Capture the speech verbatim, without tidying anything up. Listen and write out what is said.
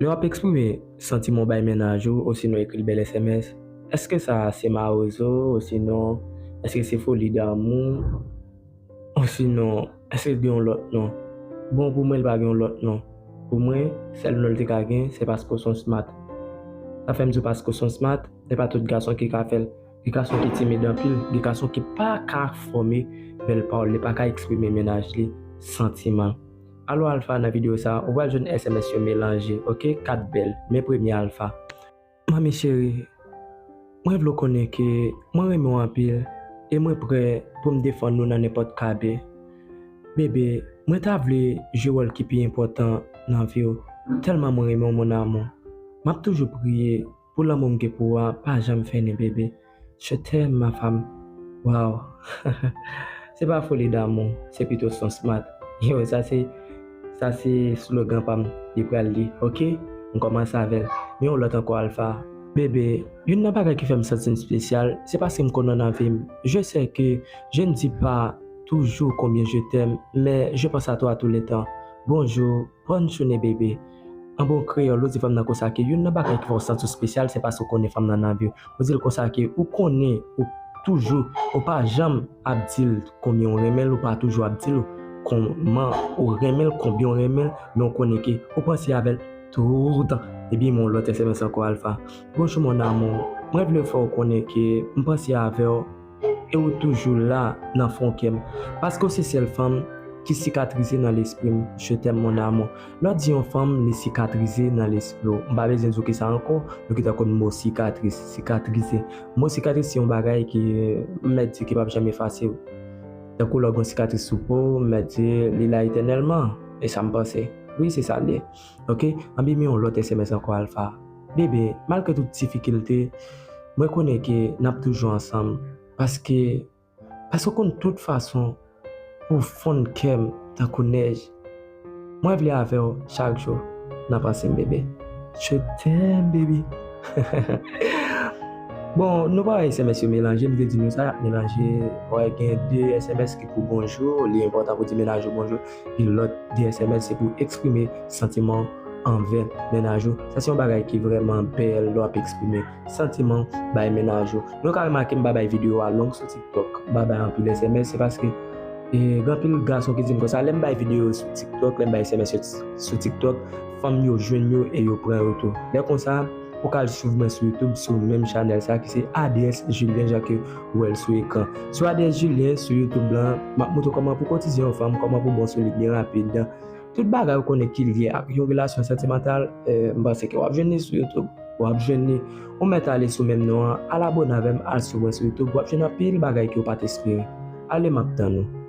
Lè w ap eksprime santiman w bay mennaj ou, osinon ekri l bèl S M S, èske sa se mawozo, osinon èske se foli damou, osinon èske l gen yon lòt non? Bon, pou mwen, l pa gen yon lòt non. Pou mwen, sèl non l te ka gen, se paske w se yon smart. Sa fè m di w paske w se yon smart, se pa tout gason ki ka fè l. Gen gason ki timid anpil, gen gason ki pa ka fòme bèl pawòl, li pa ka eksprime mennaj li santiman. Alò Alpha, nan videyo sa, ou pral jwenn S M S yo melanje, oke? Kat bèl, men premye Alpha. Manmi cheri, mwen vle w konnen ke mwen renmen w anpil e mwen prè pou m defann ou nan nenpòt kabe. Bebe, mwen ta vle jwe wòl ki pi enpòtan nan vi w, tèlman mwen renmen w, mon amour. M ap toujou priye pou lanmou m gen pou ou a pa janm fennen, bebe. Je t'aime, ma femme. Waw. Se pa foli damou, se pito son smart. Yo, sa se, sa se slogan pa m, li pral li, oke? M kòmanse avè l. Men yon lòt ankò, Alpha. Bebe, youn nan bagay ki fè m santi m espesyal, se paske m konnen w nan vi m. Je sais que je ne dis pas toujours combien je t'aime, mais je pense à toi tous les temps. Bonjou, bòn jounen, bebe. An bon kreyòl, ou di fanm nan konsa ke youn nan bagay ki fè w santi w espesyal, se paske w konnen fanm nan nan vi w. Ou di l konsa ke ou konnen, ou toujou, ou pa janm ap di l konbyen w renmen l, ou pa toujou ap di l kòman ou renmen l, konbyen w renmen l, men w konnen ke ou panse avè l toutan. Epi m yon lòt S M S ankò, Alpha. Bonjou, mon amour. Mwen vle fè w konnen ke m panse avè w e ou toujou la nan fon kè m. Paske w se sèl fanm ki sikatrize nan lespri m. Je t'aime, mon amour. Lè w di yon fanm, li sikatrize nan lespri w. M pa bezwen di w kisa ankò, nou gentan konn mo sikatris, sikatrize. Mo sikatris se yon bagay ki, m mèt di, ki p ap janm efase. Tankou lè w gen yon sikatris sou po w, m mèt di, li la etènèlman. E sa m panse. Wi, se sa l ye. Oke? Anben, men yon lòt S M S ankò, Alpha. Bebe, malgre tout difikilte, mwen konnen ke n ap toujou ansanm. Paske Paske w konn tout fason pou w fonn kè m tankou nèj. Mwen vle avè w chak jou nan panse m, bebe. Je t'aime, baby. Bon, nou pa wè S M S yo melanje, m te di nou sa, y ap melanje. Wè, gen de S M S ki pou bonjou, li enpòtan pou di mennaj ou bonjou, epi lòt de S M S se pou eksprime santiman w anvè mennaj ou. Sa se yon bagay ki vrèman bèl lè w ap eksprime santiman w bay mennaj ou. Nou ka remake m pa bay videyo a long sou TikTok, m pa bay anpil S M S, se paske e, gen anpil gason ki di m konsa, lè m bay videyo sou TikTok, lè m bay S M S yo sou TikTok, fanm yo jwenn yo e yo pran yo tou. Lè konsa, ou ka al swiv mwen sou YouTube, sou menm chanèl sa ki se A D S Julien, jan ke ou wè l sou ekran. Sou A D S Julien, sou YouTube lan, m ap montre w kòman pou kotize yon fanm, kòman pou bon sou li byen rapid. Tout bagay ou konnen ki lye ak yon relasyon santimantal, eh, m panse ke w ap jwenn li sou YouTube. W ap jwenn li. Ou mèt ale sou menm non an, al abone avè m, al swiv mwen sou YouTube, w ap jwenn anpil bagay ke w pa t espere. Ale, m ap tann ou.